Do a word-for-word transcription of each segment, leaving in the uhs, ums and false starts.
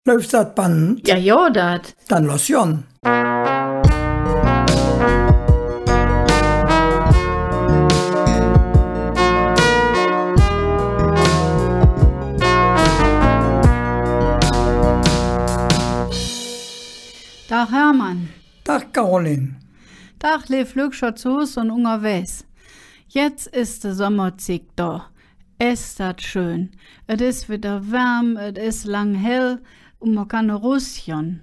Läuf dat Band? Jo, jo, dat. Dann loss gonn. Dag, Hermann. Dag, Caroline. Dag, leev Lückcher zo Hus un ungerwägs. Jetz es de Sommerzigg do. Es dat schön. Et es widder wärm, et es lang hell un mer kann erusgonn.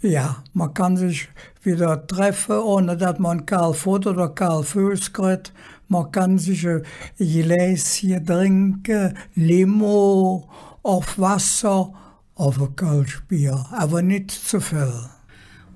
Jo, mer kann sich widder treffe, ohne dat mer kal Fott oder kal Föß kritt. Mer kann sich e Gläsche drinke, Limo, ov Wasser, ov e kölsch Bier, ävver nit ze vill.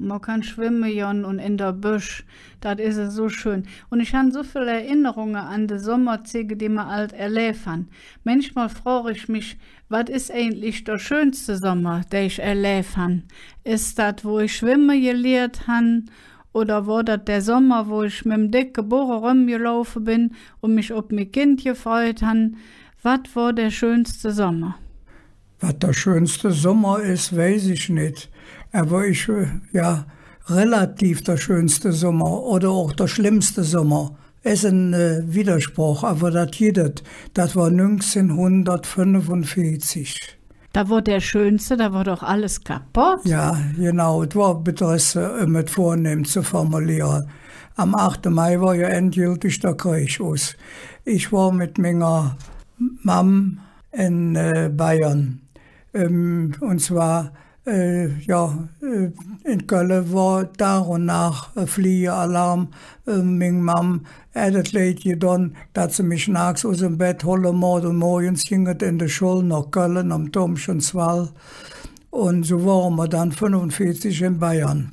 Mer kann schwemme gonn un en der Bösch, dat es esu schön. Un ich han esu vill Erinnerunge an de Sommerzigge, die mer ald erläv han. Mänchmol frog ich mich, wat es eigentlich der schönste Sommer, dä ich erläv han? Es dat, wo ich schwemme geliert han? Oder wor dat der Sommer, wo ich mem decke Buch erömgelaufe ben un mich op mi Kind gefreut han? Wat wor der schönste Sommer? Wat der schönste Sommer es, weiß ich nit. Ävver ich, äh, jo, relativ der schönste Sommer oder och der schlemmste Sommer. Es en, äh, Widdersproch, ävver dat gitt et. Dat wor nüngzehnhundertfünfunveezig. Dat wor der schönste, do wor doch alles kapodd. Jo, genau, et wor bedresse, öm et vornehm ze formuliere. Am achte Mai wor jo endgültig der Kreeg us. Ich wor met minger Mamm en, äh, Bayern. Ähm, un zwar, äh, jo, äh, en Kölle wor Dag un Naach, äh, Fliegeralarm. Äh, ming Mamm hät et leid gedon, dat se mich naaks us dem Bedd holle moot, un morgens ging et en de Schull noh Kölle, am Thomsenswall. Un su wore mer dann fünfunveezig en Bayern.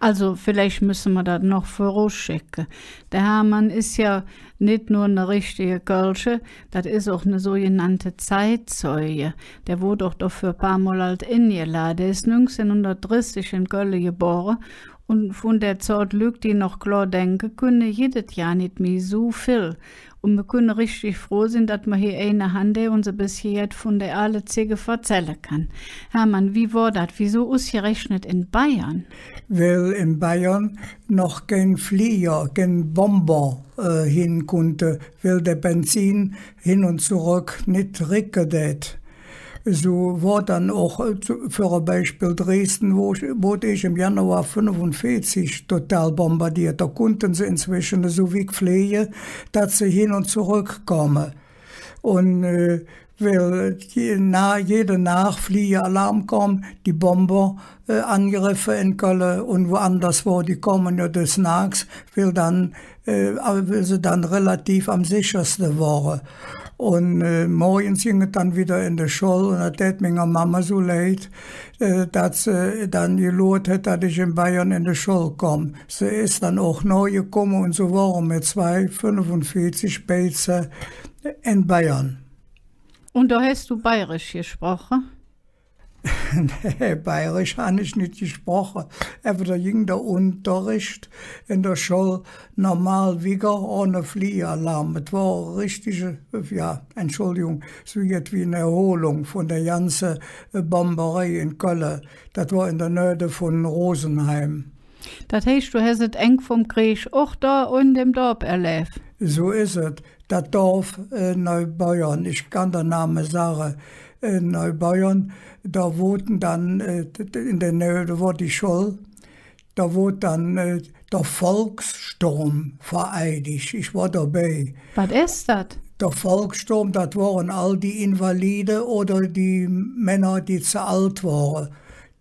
Also, villeich müsse mer dat noch vörusschecke. Der Hermann es jo nit nor ene richtige Kölsche, dat es och ene sugenannte Zeitzeuge. Dä woodt och doför e paar Mol ald engelade. Dä es nüngzehnhundertdressig en Kölle gebore, un vun der Zoot Lück, die noch klor denke künne, gitt et jo nit mih su vill. Un mer künne richtig fruh sin, dat mer hee eine han, dä uns e bessche jet vun de aale Zigge verzälle kann. Hermann, wie wor dat? Wiesu usgerechnet en Bayern? Weil en Bayern noch kein Flieger, kein Bomber, äh, hin kunnt, weil der Benzin hin un zoröck nit recke dät. Su wor dann och, äh, zo-, för e Beispill Dresden, wo ich, woodt ich em Januar fünfunveezig total bombardiert. Do kunnte se inzwesche esu wigg fleege, dat se hin un zoröck kome. Un, äh, weil je-, noh, jede Naach Fliegeralarm kom, die Bomber, äh, Angreffe en Kölle un woanders wo, die kome jo des Naaks, weil dann äh, ävver weil se dann relativ am secherste wore. Un, äh, morgens ging et dann widder en de Schull, un dat dät minger Mamm esu leid, äh, dat se dann geluurt hät, dat ich en Bayern en de Schull kom. Se es dann och nohgekumme, un su wore mer zwei fünfunveezig beids en Bayern. Un do häs do Bayrisch gesproche? Nä, Bayrisch han ich nit gesproche. Ävver do ging der Unterrich en der Schull normal wigger, ohne Fliegeralarm. Et wor richtig, äh, jo, Entschuldigung, su jet wie en Erholung vun der ganze, äh, Bomberei en Kölle. Dat wor en der Nöh vun Rosenheim. Dat heiß, do häs et Eng vum Kreeg och do en däm Dorf erläv? Su es et. Dat Dorf, äh, Neubeuern, ich kann der Name sage, äh, Neubeuern, do woodte dann, äh, d-, d-, en der Nöh, do wor die Schull, do woodt dann, äh, der Volkssturm vereidig. Ich wor dobei. Wat es dat? Der Volkssturm, dat wore all die Invalide oder die Männer, die ze ald wore.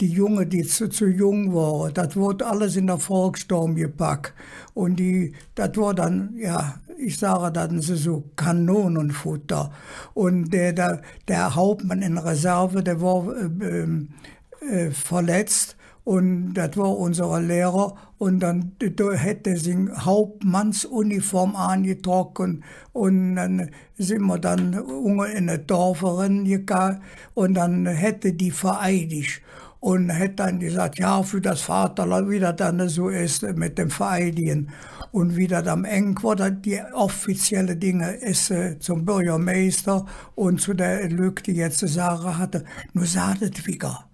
Die Junge, die ze, ze jung wore, dat woodt alles en der Volkssturm gepack. Un die, dat wor dann, jo, ich sage, dat es esu Kanonenfutter. Un der, der, der Hauptmann en Reserve, dä wor, äh, ähm, äh, verletz. Un dat wor unse Lehrer. Un dann, do hät hä sing Hauptmannsuniform aangetrocke. Un dann sin mer dann unge en et Dorf erengegange un dann hät hä die vereidig un hät dann gesaht, „Ja, für das Vaterland“, wie dat dann esu es met dem Vereidige. Un wie dat am Eng wor, dat die offizielle Dinge es, äh, zom Bürgermeister un zo de Lück, die jet ze sage hatte, nu saht et wigger.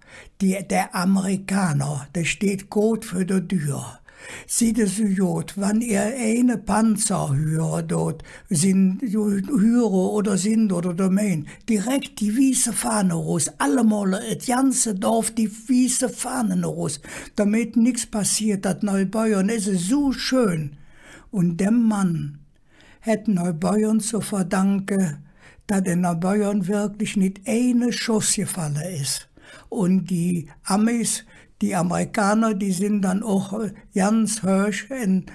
Die, der Amerikaner, dä steiht god för der Dür. Sidd esu god, wann ehr eine Panzer hüre dot, sin, hüre oder sin oder meint, direk die wieße Fahn erus, allemol, et ganze Dorf, die wieße Fahn erus, domet nix passeet, dat Neubeuern es esu schön. Un däm Mann hät Neubeuern ze verdanke, dat en Neubeuern wirklich nit eine Schoss gefalle es. Un die Amis, die Amerikaner, die sin dann och, äh, ganz höösch en,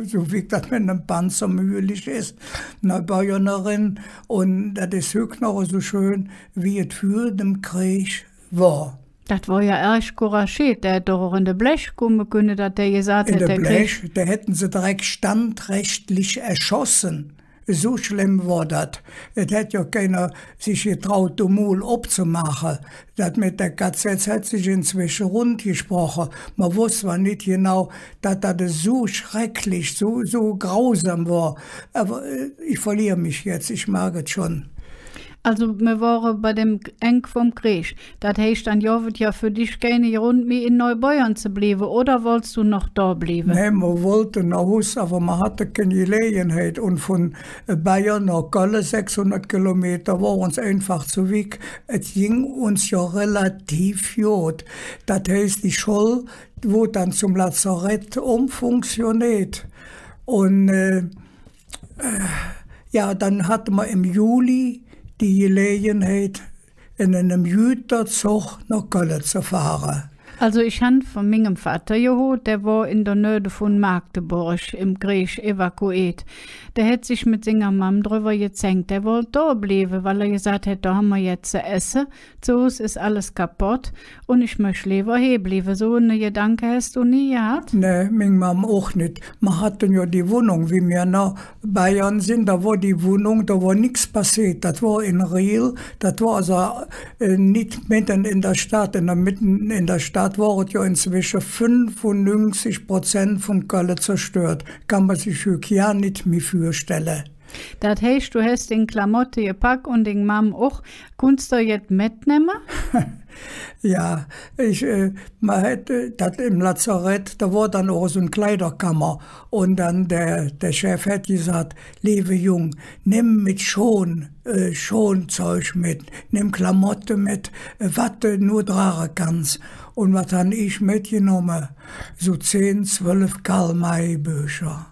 su wie dat met nem Panzer möglich es, Neubeuern eren. Un dat es hügg noch esu schön, wie et vür dem Kreeg wor. Dat wor jo ärg couragiert, dä hätt doch och en de Blech kumme künne, dat dä gesaht hät, dä Kreeg. Dä hätten se direk standrechtlich erschosse. Esu schlemm wor dat. Et hät jo keiner sich getraut, de Mul opzemaache. Dat met der K Z hät sich inzwesche rundgesproche. Mer woss zwor nit genau, dat dat esu schrecklich, su, su grausam wor. Ävver, äh, ich verlier mich jetz, ich merk et schon. Alsu, mer wore bei dem Engk vum Kreeg. Dat heiß, dann gov et jo för dich keine Grund mih, en Neubeuern ze blieve, oder wollts do noch do blieve? Nä, mer wollte noh Hus, ävver mer hatte kein Gelägenheit. Un vun, äh, Bayern noh Kölle, sechshundert Kilometer, wor uns einfach ze wigg. Et ging uns jo relativ god. Dat heiß, die Schull woodt dann zom Lazarett ömfunktioneet. Un, äh, äh, jo, dann hatte mer em Juli die Gelägenheit, en enem Güterzog noh Kölle ze fahre. Alsu, ich han vun mingem Vatter gehoot, dä wor en der Nöh vun Magdeburg em Kreeg evakueet. Dä hät sich met singer Mamm drüvver gezänk. Dä wollt do blieve, weil hä gesaht hät, do han mer jet ze esse. Zo Hus es alles kapodd un ich möch leever hee blieve. Su ene Gedanke häs do nie gehatt? Nä, ming Mamm och nit. Mer hatte jo die Wonnung, wie mer noh Bayern sin, do wor die Wonnung, do wor nix passeet. Dat wor en Riehl, dat wor alsu, äh, nit medden en der Stadt. En der Medde en der Stadt wor et jo inzwesche fünfunnüngzig Prozent vun Kölle zerstört. Kann mer sich hügg jo nit mih vürstelle. Dat heiß, do häs ding Klamotte gepack un ding Mamm och. Kunnts do jet metnemme? Jo, ich, äh, mer hät, äh, dat em Lazarett, do wor dann och su en Kleiderkammer. Un dann der, der Chef hät gesaht: „Leeve Jung, nemm met Schon, äh, Schonzeug met, nemm Klamotte met, äh, wat de nor drage kanns.“ Un wat han ich metgenomme? Su zehn, zwölf Karl-May-Böcher.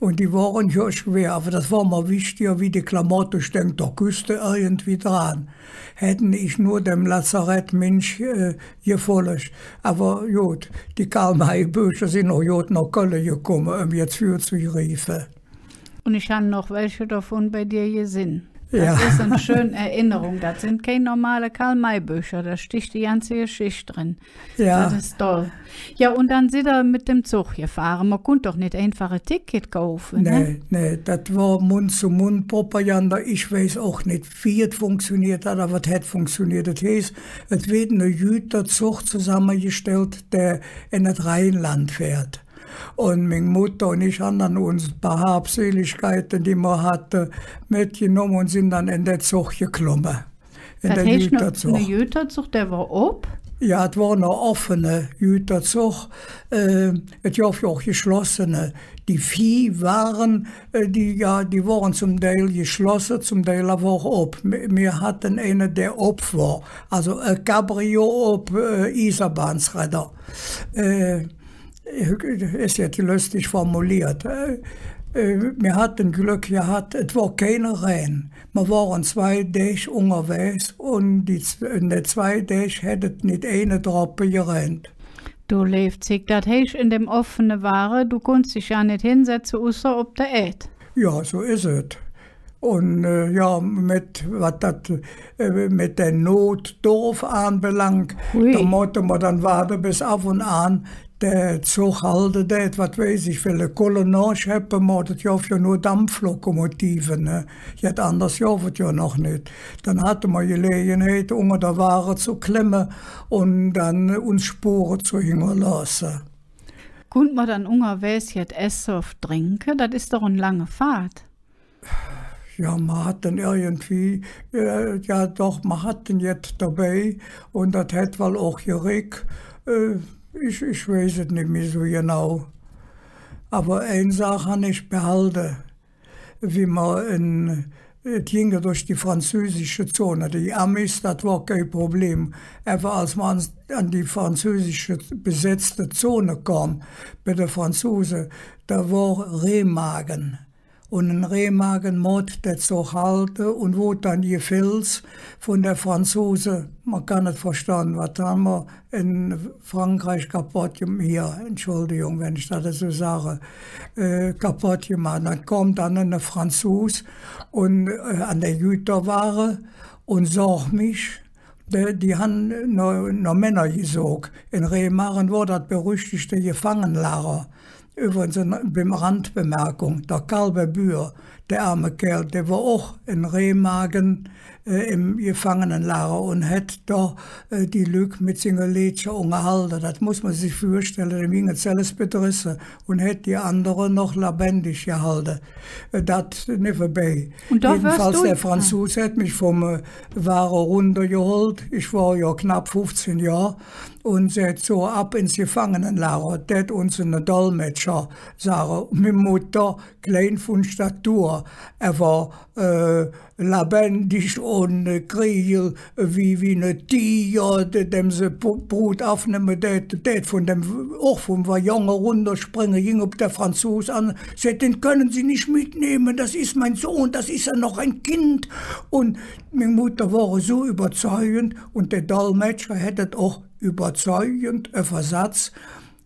Un die wore jo schwer, ävver dat wor mer wichtiger wie de Klamotte. Ich denk, do küss de irgendwie dran. Hätten ich nor dem Lazarettminsch, äh, gefolg. Ävver god, die Karl-May-Böcher sin och god noh Kölle gekumme, öm jetz vürzegriefe. Un ich han noch welche dovun bei dir gesinn. Dat es en schön Erinnerung. Dat sin kein normale Karl-May-Böcher, do stich die ganze Geschicht dren. Jo. Dat es doll. Jo, un dann sid ehr met dem Zog gefahre. Mer kunnt doch nit einfach e Ticket kaufe, ne? Nä, nä, dat wor Mund-zu-Mund-Propaganda. Ich weiß och nit, wie et funktioneet hät, ävver et hät funktioneet. Dat heiß, et weed ene Güterzog zosammegestallt, dä en et Rheinland fährt. Un ming Mutter un ich han dann uns paar Habseligkeite, die mer hatte, metgenomme un sin dann en der Zog geklomme. En der Güterzog. Wat heiß, ne, ne Güterzog, dä wor op? Jo, et wor ne offene Güterzog. Äh, et gov jo och geschlossene. Die Vieh wore, äh, die, jo, die wore zom Deil geschlosse, zom Deil ävver och op. Mer, mer hatte eine, dä op wor. Alsu, äh, Cabrio op, äh, Iesebahnsrädder. Äh, Es jetz löstig formuleet. Äh, äh, mer hatte Glöck gehatt, et wor keine Rähn. Mer wore zwei Däg ungerwägs un die z-, en dä zwei Däg hät et nit eine Droppe gerähnt. Do leevs hügg, dat heiß, en däm offene Wage, do kunnts dich jo nit hinsetze, usser op der Ääd. Jo, su es et. Un, äh, jo, met, wat dat, äh, met der Notdurf aanbelangt, do moote mer dann waade, bes av un aan der Zog halde dät, wat weiß ich, well Kulle nohscheppe, mer, dat gov jo nor Dampflokomotive, ne? Jet anders gov et jo noch nit. Dann hatte mer Gelägenheit, unger der Wage ze klemme un dann uns Spure ze hingerlooße. Kunnt mer dann ungerwägs jet esse ov drinke? Dat es doch en lange Fahrt. Jo, mer hatt irgendwie, äh, jo doch, mer hatt jet dobei, un dat hät wall och gereck. Äh, ich, ich weiß et nit mih su genau. Ävver ein Saach han ich behalde, wie mer en, et ging jo durch die französische Zone. Die Amis, dat wor kei Problem. Ävver als mer an, an die französische besetzte Zone kom, bei de Franzuse, do wor Remagen. Un en Remagen moot der Zog halte un woodt dann gefels vun de Franzuse, mer kann et verstonn, wat han mer en Frankreich kapodd gem-, hee, Entschuldigung, wann ich dat esu sage, äh, kapodd gemaht. Dann kom dann ene Franzus un, äh, an der Güterwage un soch mich, die, die han noh, noh Männer gesök. En Remagen wor dat berüchtigte Gefangenelager. Üvvrigens en, beim Randbemerkung, der Karl Berbuer, der ärme Kääl, dä wor och en Remagen, äh, em Gefangenelager un hät do, äh, die Lück met singe Leedcher ungerhalde. Dat muss mer sich vürstelle, däm ging et selvs bedresse un hät die andere noch lebendig gehalde. Äh, dat nevvenbei. Un do wors do, der Franzus hät mich vum, äh, Wage rundergehollt. Ich wor jo knapp fuffzehn Johr. Un säht: „Su, ab ins Gefangenelager“, dät uns ene Dolmetscher sage. Ming Mutter, klein vun Statur, ävver, äh, lebendig un, äh, kregel wie, wie ene Tiger, dä-, däm se Pu-, Brud avnemme dät, dät vun däm, och vum Wage erunderspringe, ging op der Franzus an, säht: „Den können Sie nicht mitnehmen, das ist mein Sohn, das ist ja noch ein Kind.“ Un ming Mutter wor esu üvverzeugend un der Dolmetscher hät et och üvverzeugend üvversatz,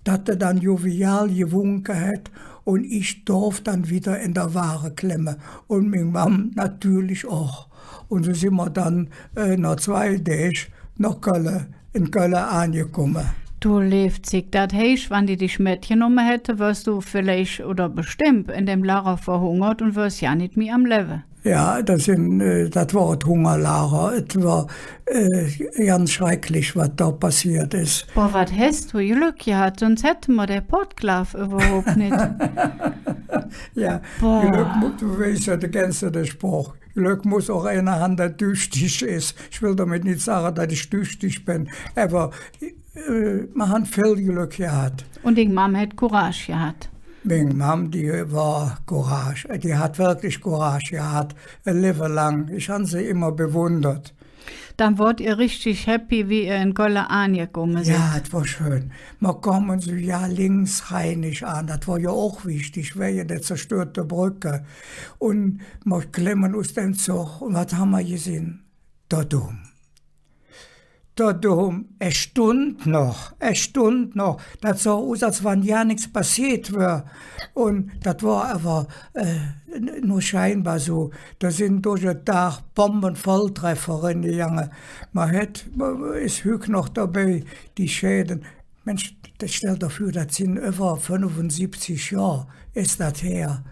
dat hä dann jovial gewunke hät un ich dorf dann widder en der Wage klemme un ming Mamm natörlich och. Un su sin mer dann, äh, noh zwei Däg noh Kölle, en Kölle aangekumme. Do leev Zigg. Dat heiß, wann die dich metgenomme hätte, wörs do villeich oder bestemmp en däm Lager verhungert un wörs jo nit mih am Levve. Jo, dat sin, äh, dat wor et Hungerlager. Et wor, äh, ganz schrecklich, wat do passeet es. Boah, wat häs do Glöck gehat, söns hätte mer der Podklaaf üvverhaup nit. Jo, boah. Glöck mu-, do weiß jo, do kenns jo der Sproch. Glöck muss och einer han, dä düchtig es. Ich well domet nit sage, dat ich düchtig ben, ävver, äh, mer han vill Glöck gehat. Un ding Mamm hät Courage gehat. Ming Mamm, die wor Courage. Die hät wirklich Courage gehat. E Levve lang. Ich han se immer bewundert. Dann wort ehr richtig happy, wie ehr en Kölle aangekumme sid. Jo, et wor schön. Mer kumme su jo linksrheinisch aan. Dat wor jo och wichtig, wäge der zerstörte Bröck. Un mer klemme us däm Zog. Un wat han mer gesinn? Der Dom. Der Dom, hä stundt noch, hä stundt noch. Dat soh us, als wann jo nix passeet wör. Un dat wor ävver, äh, n-, nor scheinbar su. Do sin durch der Dag Bombevolltreffer erengegange. Mer hät, es hügg noch dobei, die Schäde. Minsch, dat stell der vür, dat sin üvver fünfunsibbzig Johr es dat her.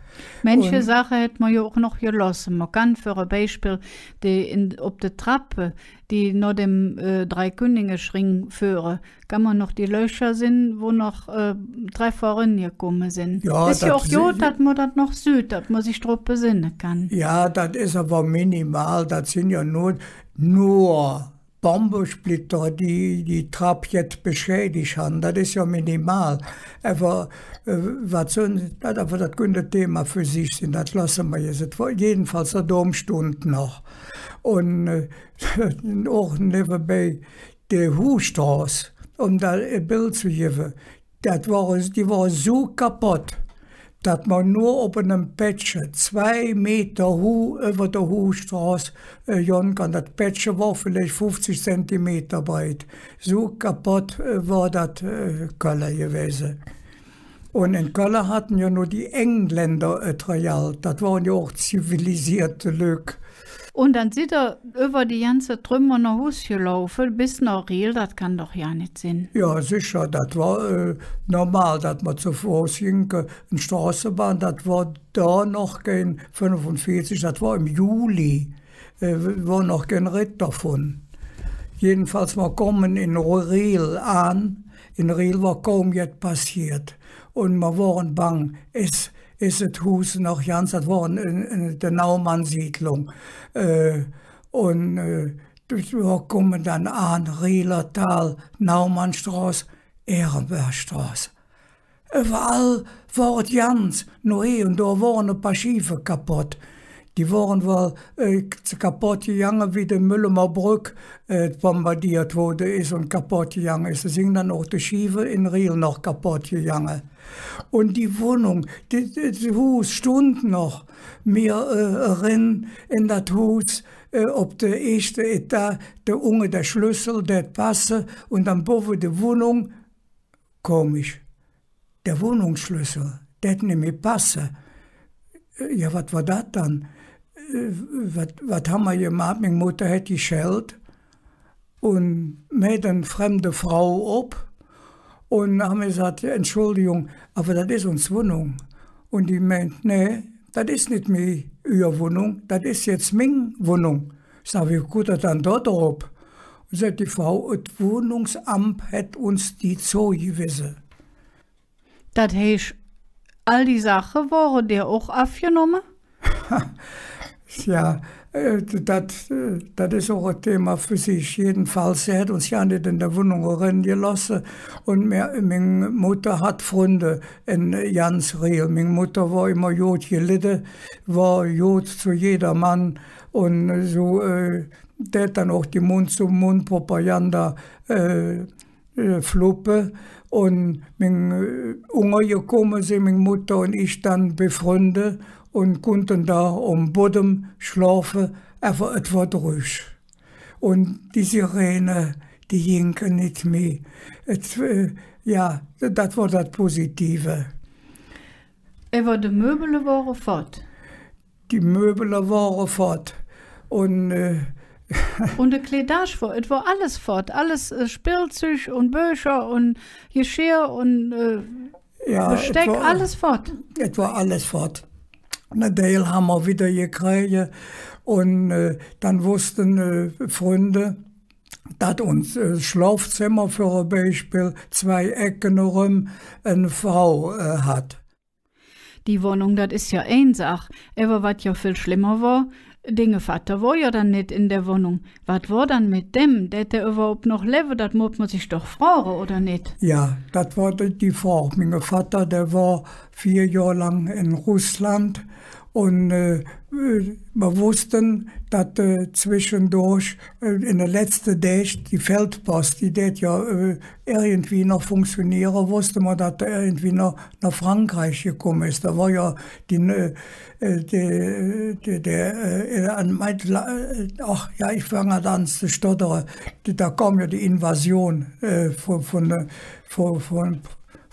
Manche Saache hät mer jo och noch gelooße. Mer kann för e Beispill die en, op de Trappe, die noh dem, äh, Dreikünningesring föhre, kann mer noch die Löcher sinn, wo noch, äh, Treffer erengekumme sin. Jo, es jo och god, dat mer dat noch süht, dat mer sich drop besenne kann. Jo, dat es ävver minimal. Dat sin jo nor, nor Bombesplitter, die die Trapp jet beschädig han, dat es jo minimal. Ävver, äh, wat söns, dat, ävver dat künnt e Thema för sich sin, dat looße mer jetz. Et wor jedenfalls, der Dom stundt noch. Un, äh, och nevvenbei, de Huhstroß, öm do e Beld ze gevve, Dat wor, die wor su kapodd, dat mer nor op enem Pättche zwei Meter huh üvver der Huhstroß, äh, gonn kann. Dat Pättche wor villeich fuffzig Zentimeter breid. Su kapodd, äh, wor dat, äh, Kölle gewäse. Un en Kölle hatte jo nor die Engländer et Royal. Dat wore jo och zivilisierte Lück. Un dann sid ehr üvver die ganze Trümmer noh Hus gelaufe, bes noh Riehl, dat kann doch jo nit sin. Jo, secher, dat wor, äh, normal, dat mer zo Foß ging, äh, en Stroßebahn, dat wor do noch kein fünfunveezig, dat wor em Juli, äh, wor noch kein Red dovun. Jedenfalls, mer kumme en Ro-, Riehl aan, en Riehl wor kaum jet passeet. Un mer wore bang, es es et Huus noch ganz, dat wor en, en, en de Naumann-Siedlung. Äh, un, äh, do kumme dann aan, Rieler Tal, Naumannstroß, Ehrenbergstroß. Üvverall wor et ganz, nor hee un do wore e paar Schiefe kapodd. Die wore wall, äh, k-, kapodd gegange, wie de Müllemer Bröck, äh, bombardeet woode es un kapodd gegange es. Do sin dann och de Schiefe en Riel noch kapodd gegange. Un die Wonnung, die, die, et Huus stundt noch. Mir, äh, eren en dat Huus, äh, op der eeschte Etage, do unge der Schlössel, dä passe, un dann bovve de Wonnung. Komisch. Der Wonnungsschlössel, dä dät nit mih passe. Äh, jo, wat wor dat dann? Äh, wat, wat han mer gemaht? Ming Mutter hät geschellt un mäht en fremde Frau op un han mer gesaht: „Entschuldigung, ävver dat es uns Wonnung.“ Un die meint: „Nä, dat es nit mih Üür Wonnung, dat es jetz ming Wonnung.“ Sag: „Wie kutt Ehr dann do drop?“ Un säht die Frau: „Et Wonnungsamp hät uns die zogewese.“ Dat heiß, all die Saache wore dir och avgenomme? Tja, äh, dat, äh, dat es och e Thema för sich. Jedenfalls, se hät uns jo nit en de Wonnung erengelooße. Un mir, ming Mutter hatt Fründe en ganz Riehl. Ming Mutter wor immer god geledde, wor god zo jedermann. Un su, äh, dät dann och die Mund-zu-Mund-Propaganda, äh, äh, fluppe. Un ming, äh, ungergekumme sin ming Mutter un ich dann bei Fründe un kunnte do om Boddem schlofe, ävver et wor drüg. Un die Sirene, die gingke nit mih. Et, äh, jo, dat wor dat Positive. Ävver de Möbele wore fott. Die Möbele wore fott. Un, äh, un de Kledage wor, et wor alles fott. Alles, äh, Spillzüg un Böcher un Geschirr un, äh, jo, Besteck, et wor alles fott. Et wor alles fott. Ne Deil han mer widder gekräge. Un, äh, dann woosste, äh, Fründe, dat uns, äh, Schlofzemmer för e Beispill zwei Ecke eröm en Frau, äh, hatt. Die Wonnung, dat es jo ein Saach. Ävver wat jo vill schlemmer wor, dinge Vatter wor jo dann nit en der Wonnung. Wat wor dann met däm? Dät dä üvverhaup noch levve? Dat mutt mer sich doch froge, oder nit? Jo, dat wor die, die Frog. Minge Vatter, dä wor veer Johr lang en Russland. Un, äh, äh, mer woosste, dat, äh, zweschendurch, äh, en de letzte Däg, die Feldpost, die dät jo, äh, irgendwie noch funktioniere, woosste mer, dat dä irgendwie noch noh Frankreich gekumme es. Do wor jo die, äh, äh, die, die, die, äh, an ming La-, äh, ach jo, ich fange an ze stoddere. Die, do kom jo die Invasion, äh, vun, vun, äh, vun, vun,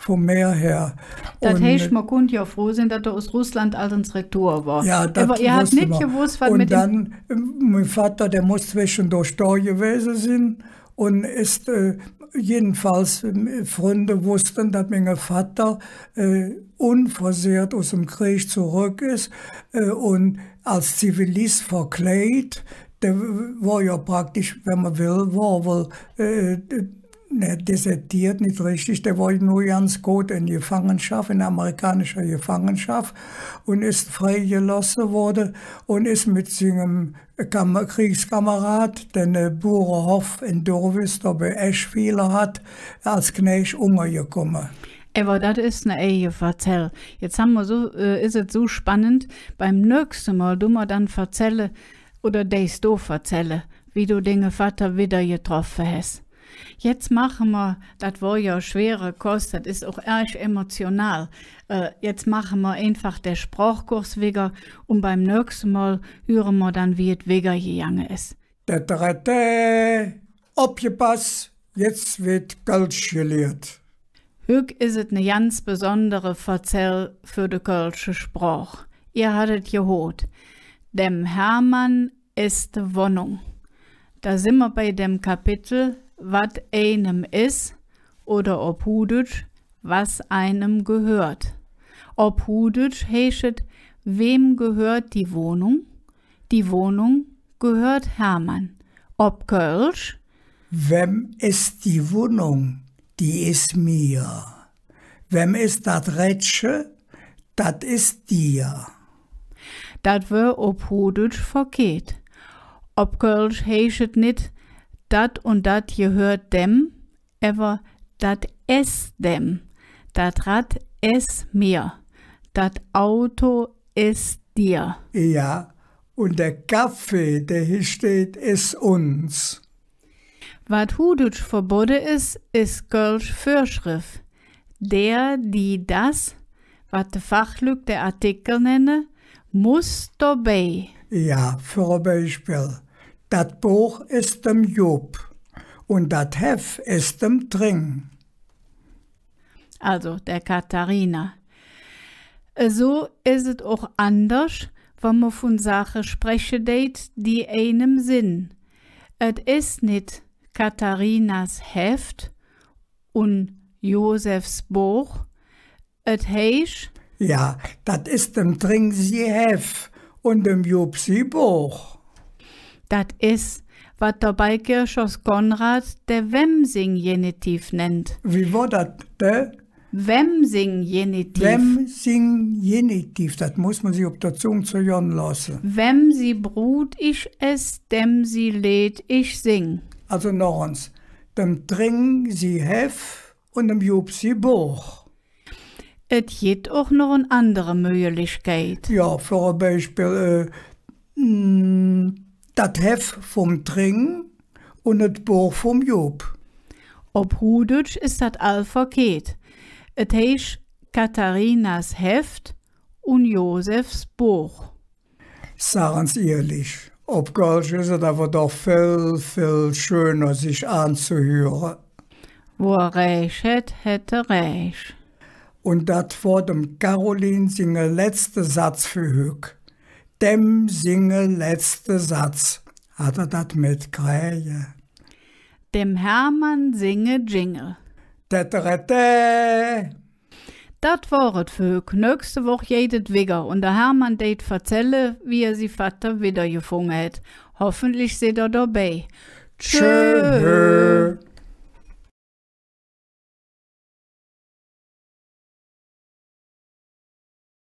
vum Meer her. Dat heiß, äh, mer kunnt jo fruh sin, dat dä us Russland allt ens retour wor. Jo, dat woosste mer. Ävver ehr hat nit gewoss, wat met däm. Un dann, äh, minge Vatter, dä muss zweschendurch do gewäse sin. Un es, äh, jedenfalls, äh, Fründe woosste, dat minge Vatter, äh, unversehrt us dem Kreeg zoröck es, äh, un als Zivilist verkleidt, dä wor jo praktisch, wann mer well, wor wall, äh, ne, deserteet, nit richtig, dä wor nor ganz koot en Gefangenschaff, en amerikanischer Gefangenschaff, un es freigelooße woode un es met singem Kam-, Kreegskamerad, dä ene Burehoff en Dürwiß, do bei Eschwieler hatt, als Knääch ungergekumme. Ävver dat es en eige Verzäll. Jetz han mer su, äh, es et su spannend. Beim nöchste Mol dun mer dann verzälle, oder deis do verzälle, wie do dinge Vatter widder getroffe häs. Jetz maache mer, dat wor jo schwere Koss, dat es och ärg emotional. Äh, jetz maache mer einfach der Sprochkurs wigger un beim nöchste Mol hüre mer dann, wie et wigger gegange es. Der Dritte, opgepass, jetz weed Kölsch geliert. Hügg es et ne ganz besondere Verzäll för de kölsche Sproch. Ehr hat et gehoot. Dem Hermann es de Wonnung. Do sin mer bei dem Kapitel, wat einem es, oder op Huhdeutsch, was einem gehört. Op Huhdeutsch heiß et: Wem gehört die Wohnung? Die Wohnung gehört Hermann. Op Kölsch: Wäm es die Wonnung? Die es mir. Wäm es dat Rädche? Dat es dir. Dat wör op Huhdeutsch verkeht. Op Kölsch heiß et nit, dat un dat gehööt däm, ävver dat es däm. Dat Rad es mir. Dat Auto es dir. Jo, un der Kaffee, dä hee steiht, es uns. Wat Huhdeutsch verbodde es, es Kölsch Vürschreff. Der, die, das, wat de Fachlück der Artikel nenne, muss dobei. Jo, för e Beispill. Dat Boch es dem Jupp un dat Heff es dem Tring. Alsu der Katharina. Esu es et och anders, wann mer vun Saache spreche deit, die einem sin. Et es nit Katharinas Heft un Josefs Boch. Et heiß, jo, dat es dem Tring si Heff un dem Jupp si Boch. Dat es, wat der bei Kirchhoffs Konrad der Wem sing Genitiv nennt. Wie wor dat? Der Wem sing Genitiv. Wem sing Genitiv, dat muss mer sich op der Zung zergonn looße. Wem si Brud ich ess, dem si Leed ich sing. Alsu noch ens, dem Tring si Heff un dem Jupp si Boch. Et gitt och noch en andere Möglichkeit. Jo, för e Beispill, äh, mm, dat Heff vum Tring un et Boch vum Jupp. Op Huhdeutsch es dat all verkeht. Et heiß Katharinas Heft un Josefs Boch. Sag ens ihrlich, op Kölsch es et ävver doch vill, vill schöner, sich aanzehüre. Wo hä Rääch hät, hät hä Rääch. Un dat wor dem Caroline singe letzte Satz för hügg. Dem singe letzte Satz. Hat ehr dat metkräge? Dem Hermann singe Jingle. Täterätä. Dat wor et för hügg. Nöchste Woch geiht et wigger un der Hermann deit verzälle, wie hä si Vatter widdergefunge hät. Hoffentlich sidd ehr dobei. Tschö. Tschö.